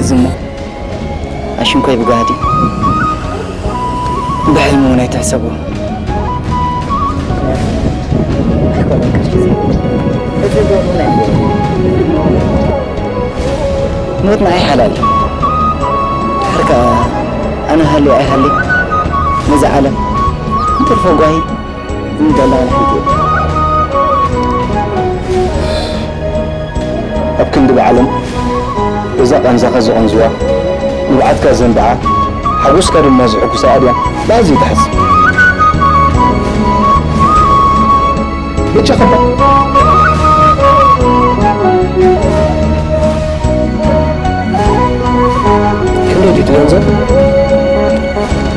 ዝሞ ኣሽንኮይ ብጋህዲ ብሕልሚ እውን ኣይትሕሰቦ። ሞት ንኣይ ሓላል ድሕር ከኣ ኣነ ሃልየ ኣይሃልየ ነዚ ዓለም እንትርፎ ጓሂ ዝምደላ ንሕንቂ ኣብ ክንዲ ብዓለም እዛ ቃንዛኻ ዘቐንዝዋ ንብዓትካ ዘንብዓ ሓጎስካ ድማ ዝሕጉሳ ኣድያ ብኣዝዩ ትሓስብ። ብቻ ከባ ክንደይ ድዩ እቲ ገንዘብ?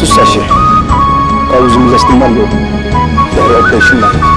ስሳ ሽሕ። ካብኡ ዝምለስ ድማ ኣለዎ። ድሕሪ ኦፕሬሽን ማለት እዩ።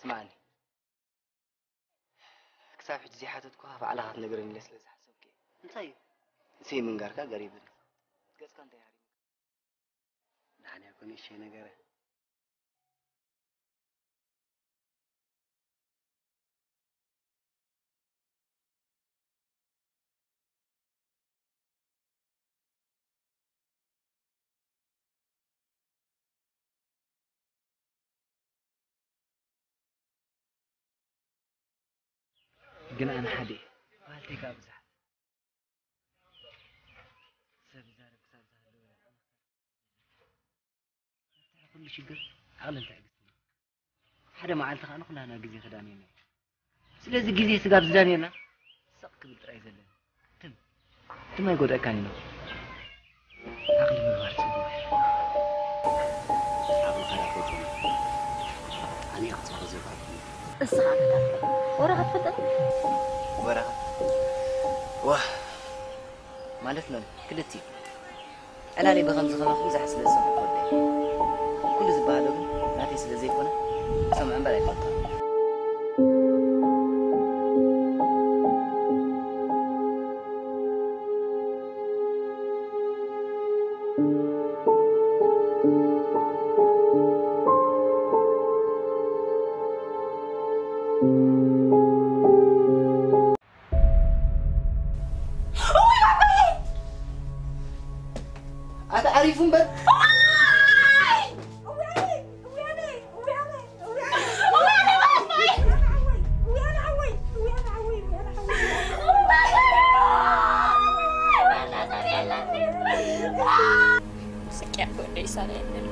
ስማዕኒ፣ ክሳብ ሕጂ ዘይሓተትኩኻ ባዕልኻ ክትነግረኒ ኢለ ስለ ዝሓሰብኩ እየ። እንታይ እዩ? ስይ ምንጋርካ ገሪብኒ። ገጽካ እንታይ ሃሪሙካ? ደሓን እየ እኮ፣ ንእሽተይ ነገር እያ። ግን ኣነ ሓደ እየ። ባህልተይ ከኣ ብዙሓት። ሰብ ይዛረብ ክሳብ ዝሃለወ መፍትሒ ኩሉ ሽግር ዓቕልን ትዕግስትን እዩ። ሓደ መዓልቲ ከኣ ንኹላህና ግዜ ክዳንየና እዩ። ስለዚ ግዜ ስጋብ ዝዳንየና ስቕ ክብል ጥራይ እዩ ዘለና። ትም ትም ኣይጎድኣካን እዩ። ዓቕሊ ምግባር ጽቡቕ እዩ። ዓቕልኻ ዶ ከይኮነ ኣነ እየ ክጽብቕ ዘይከኣልኩ። እስኻ ኣበላ ወረቐት ትፈልጥ? ወረቐት? ዋህ! ማለት ሎሚ ክልቲኡ ዕላሊ ብኸምዚ ከማኹም ዝሓስብ ስራሕ ወደይ። ኩሉ ዝበሃሎ ግን ናተይ ስለ ዘይኮነ ክሰምዖ እምበር ኣይፈልጦን። ኣታ ዓሪፉ እምበር። ስቅያ ወደይ ሳላ የለን።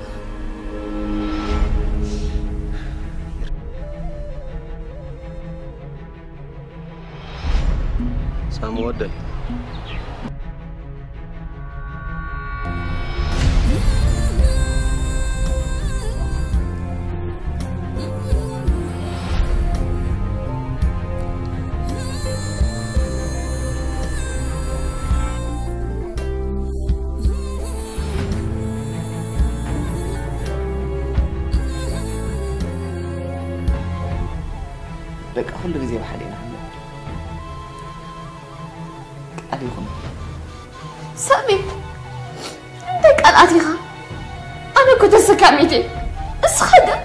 ሳሚ ወደይ። በቃ ኩሉ ግዜ ብሓደ ኢና ክንነብር። ቃል ይኹን። ሳሚ፣ እንታይ ቃል ኣቲኻ? ኣነ እኮ ተሰካሚት እየ። እስኻ ግን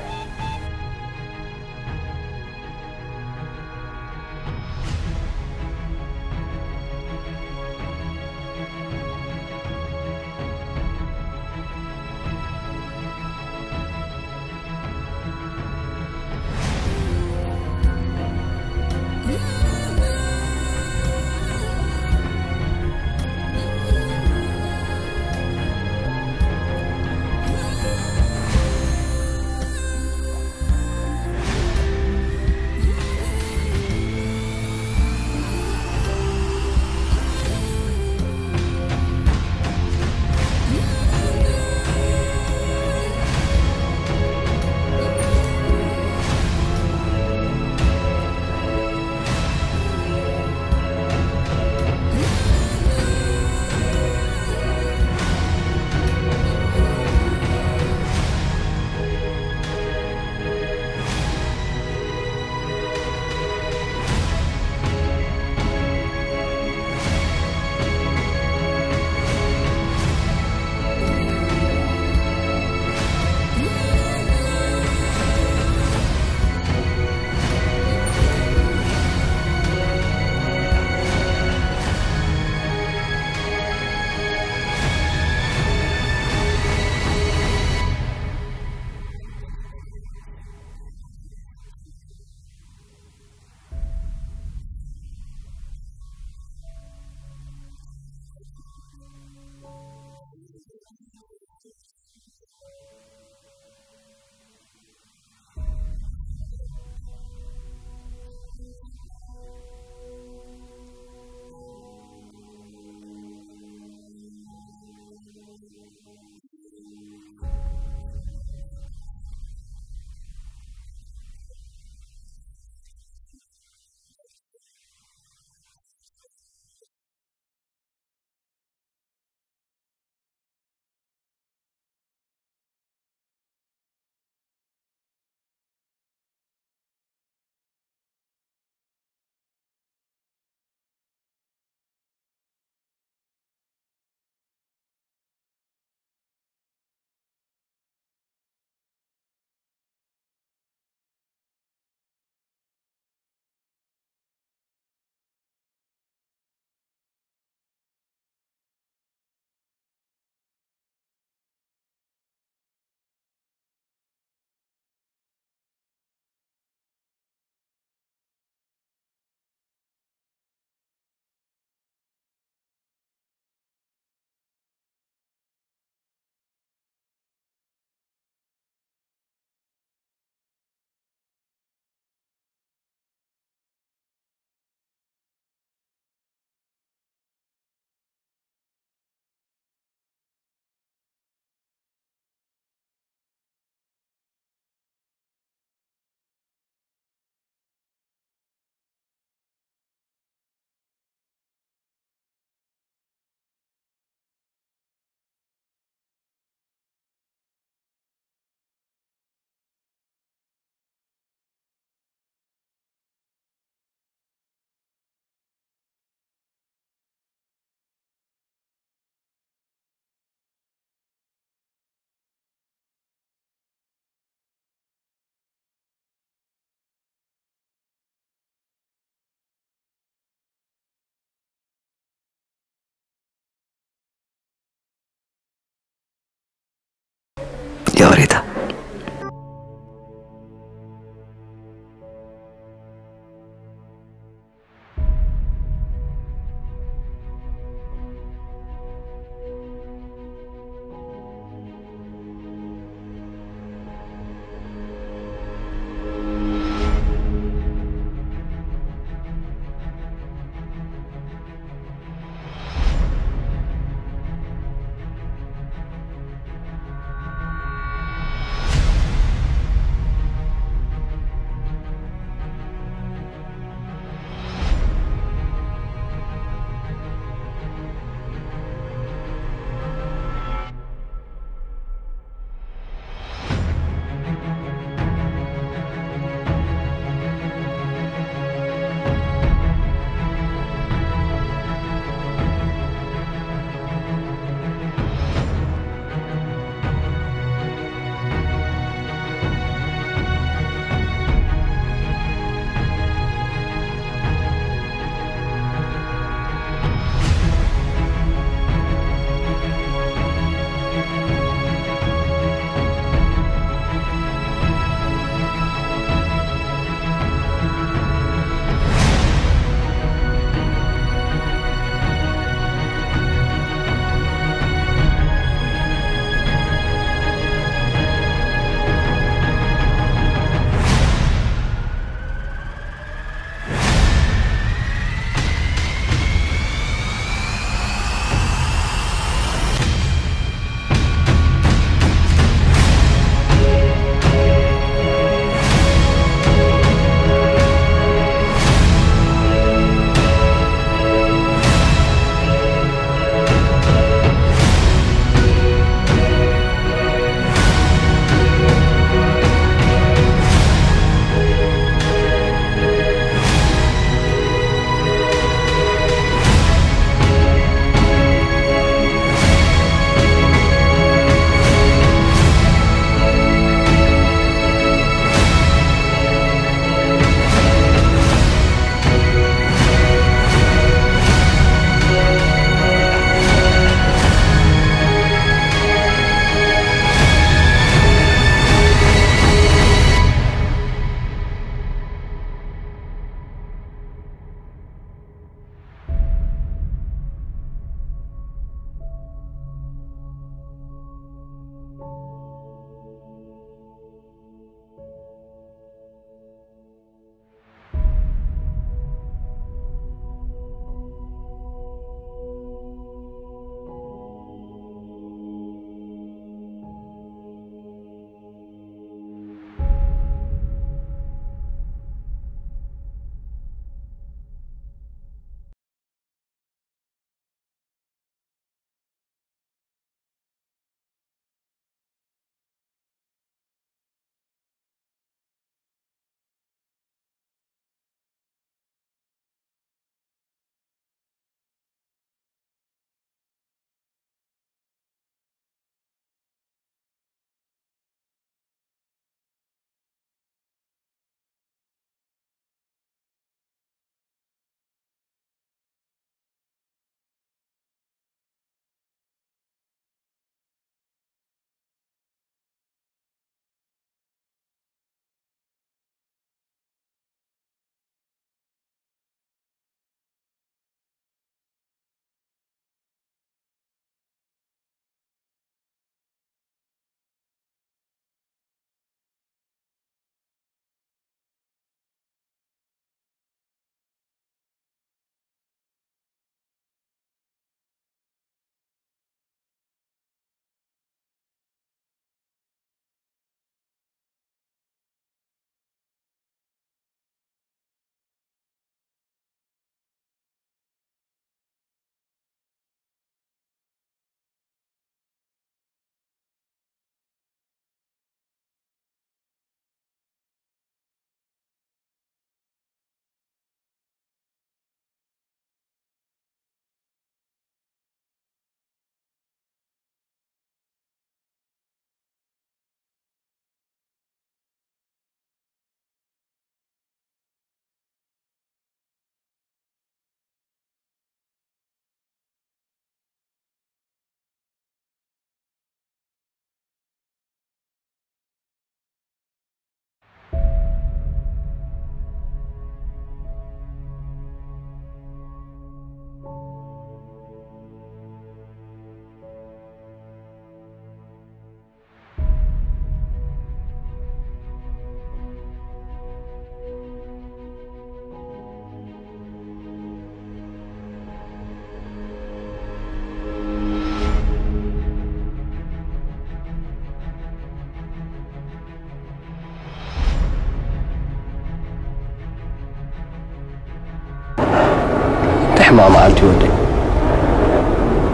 ማ መዓልቲ ወደይ።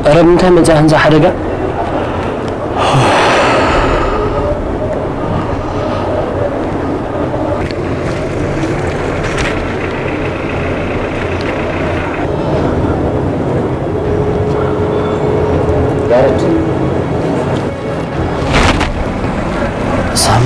ኧረ ብምንታይ መጽኣ ህንዛ ሓደጋ? ያረድ። ሳሚ።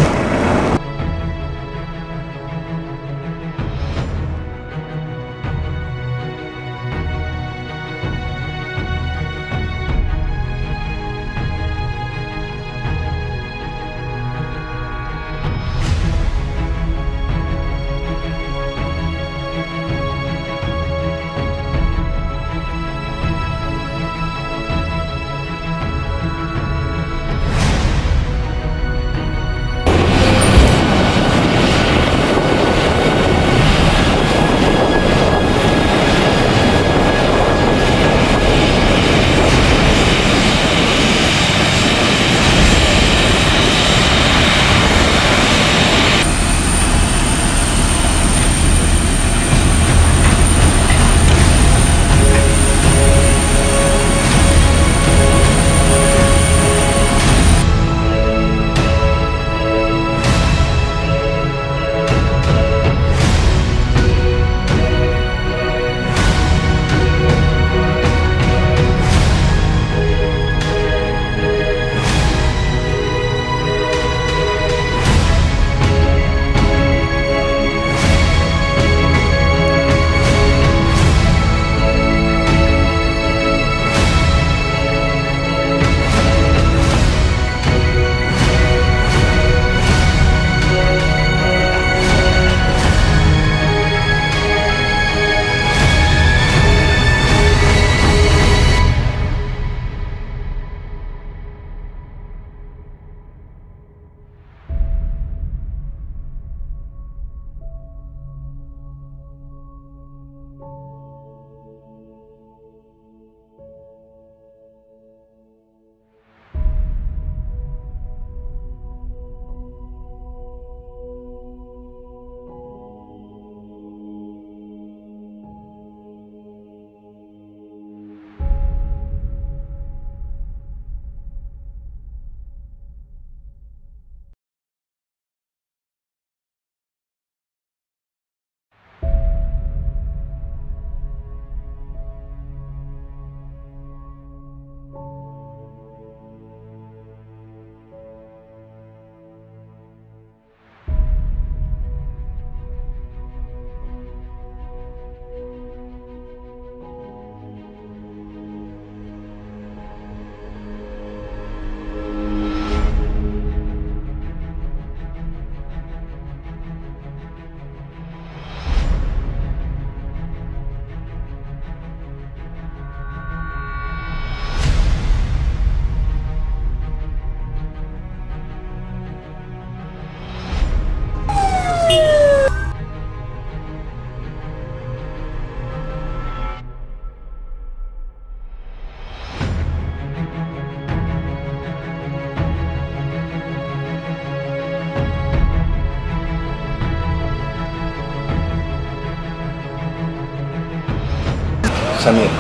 ሰሚር፣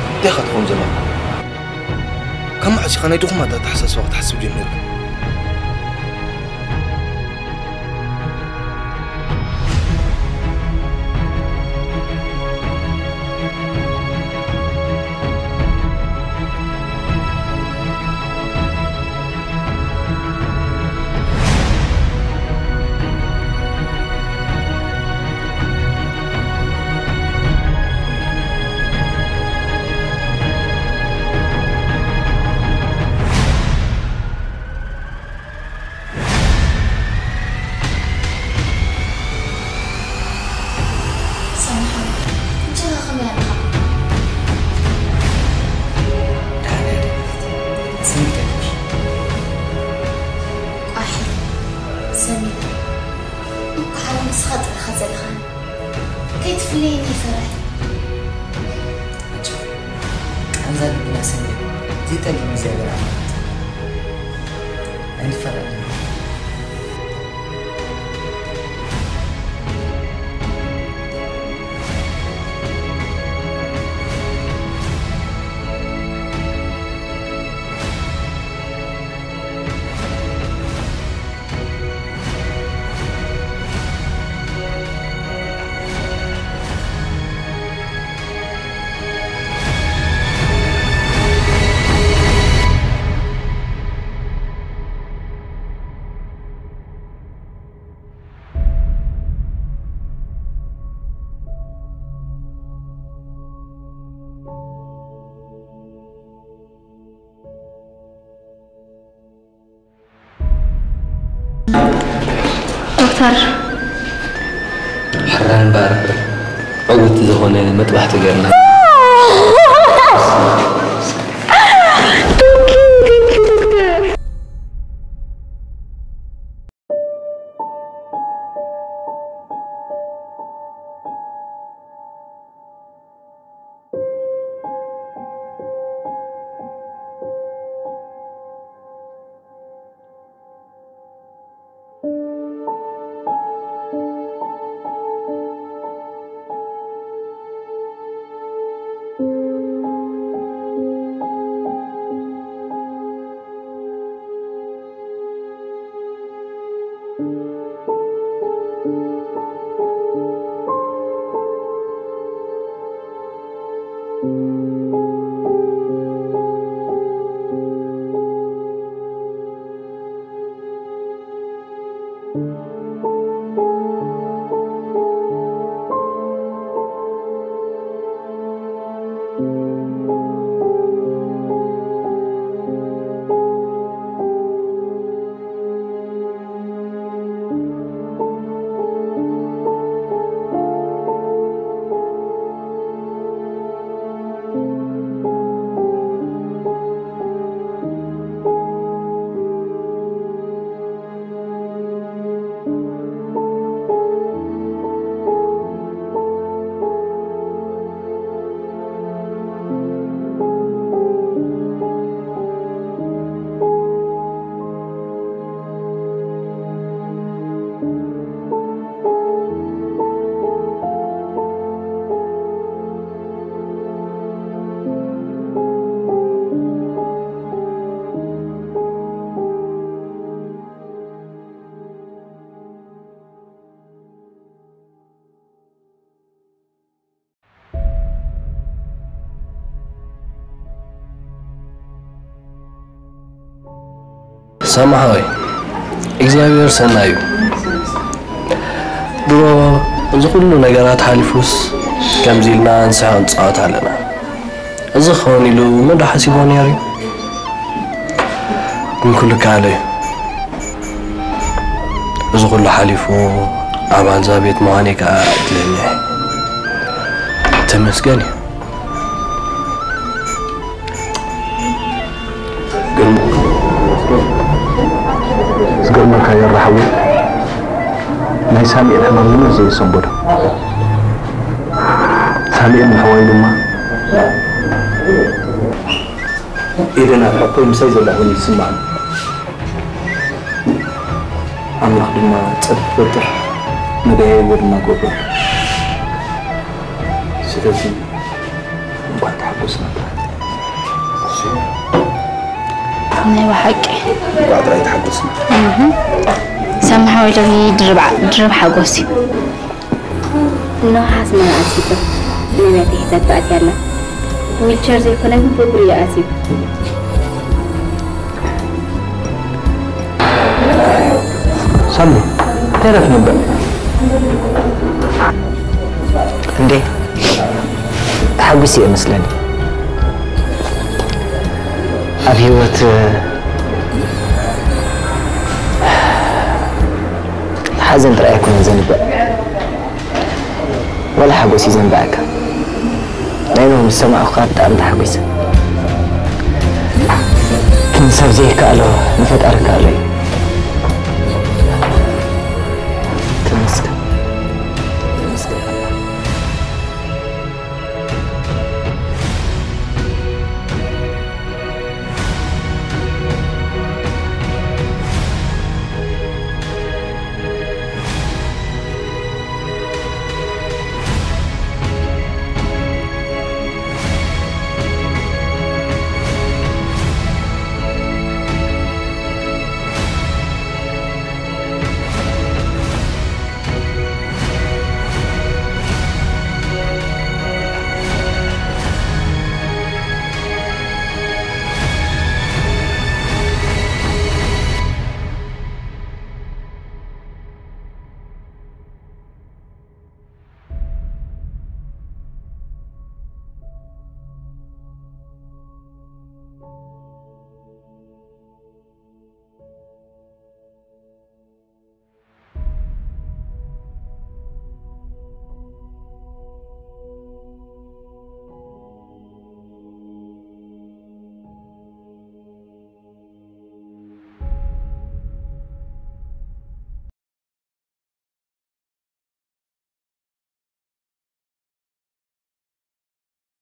እንታይ ኢኻ ትኸውን ዘለኻ? ካብ መዓስ ኢኻ ናይ ድኹማት ኣተሓሳስባ ክትሓስብ ጀሚርካ? ሳሚ ሓወይ፣ ሕጂ ኸ ከመይ ኣለኻ? ደሓን እየ ደበለት። ስሚ እንታይ ትብልሽ? ቋሒ፣ ሰሚር፣ እኮ ሓወይ ንስኻ ጥራኻ ዘለኻኒ። ከይትፍለየኒ ይፈርሕ። ኣጆኺ፣ ቃንዛ ልብና ሰሚሩ፣ ዘይጠልም እግዚኣብሔር ኣምላኽ። ኣይንፈላለን። ሕራይ እምበኣር ዕውት ዝኾነ መጥባሕቲ ገርና። ሳማ ሓወይ፣ እግዚኣብሔር ሰናይ እዩ። ድሮ እዚ ኩሉ ነገራት ሓሊፉስ ከምዚ ኢልና ንስሕቕ ንጻወት ኣለና። እዚ ክኸውን ኢሉ መን ዶ ሓሲቦ ነይሩ እዩ? ግን ኩሉ ይከኣል እዩ። እዚ ኩሉ ሓሊፉ ኣባል እዛ ቤት ምዃነይ ከኣ ዕድለኛ እየ። ተመስገን እዩ። ግን ዝገርመካ የራ ሓወይ፣ ናይ ሳሚኤል ሕማም ምንም ዘይሰንበዶ። ሳሚኤል ንሕዋይ ድማ ኢደን ኣብ ሕቆይ ምሳይ ዘላ ኮይኑ ይስምዓኒ። ኣምላኽ ድማ ጸድፊ ክፈጥር፣ መዳየቦ ድማ ክገብረሉ። ስለዚ እንኳን ተሓጎስና። ናይ ብሓቂ። እንኳዕ ጥራይ ተሓጎስና። እህ። ሳሚ ሓወይ፣ ሎሚ ድርብ ዓ-፣ ድርብ ሓጎስ እዩ። እነሆ ሓስመራ ኣሲፈ፣ ነቢያተይ ሒዛቶ ኣትያ ኣላ። ብዊልቸር ዘይኮነ ግን ብእግሩ እዩ ኣትዩ። ሳሚ፣ ተረፍ ነበር። እንዴ፣ ተሓጒሰ እየ መስለኒ። ኣብ ህይወት ሓዘን ጥራይ ኣይኮነን ዘንብዕ። ዋላ ሓጎስ እዩ ዘንብዓካ። ናይ ኖህ ምስ ሰማዕኩ ከዓ ብጣዕሚ ተሓጒሰ። ግን ሰብ ዘይከኣሎ ንፈጣሪ ከኣሎ እዩ።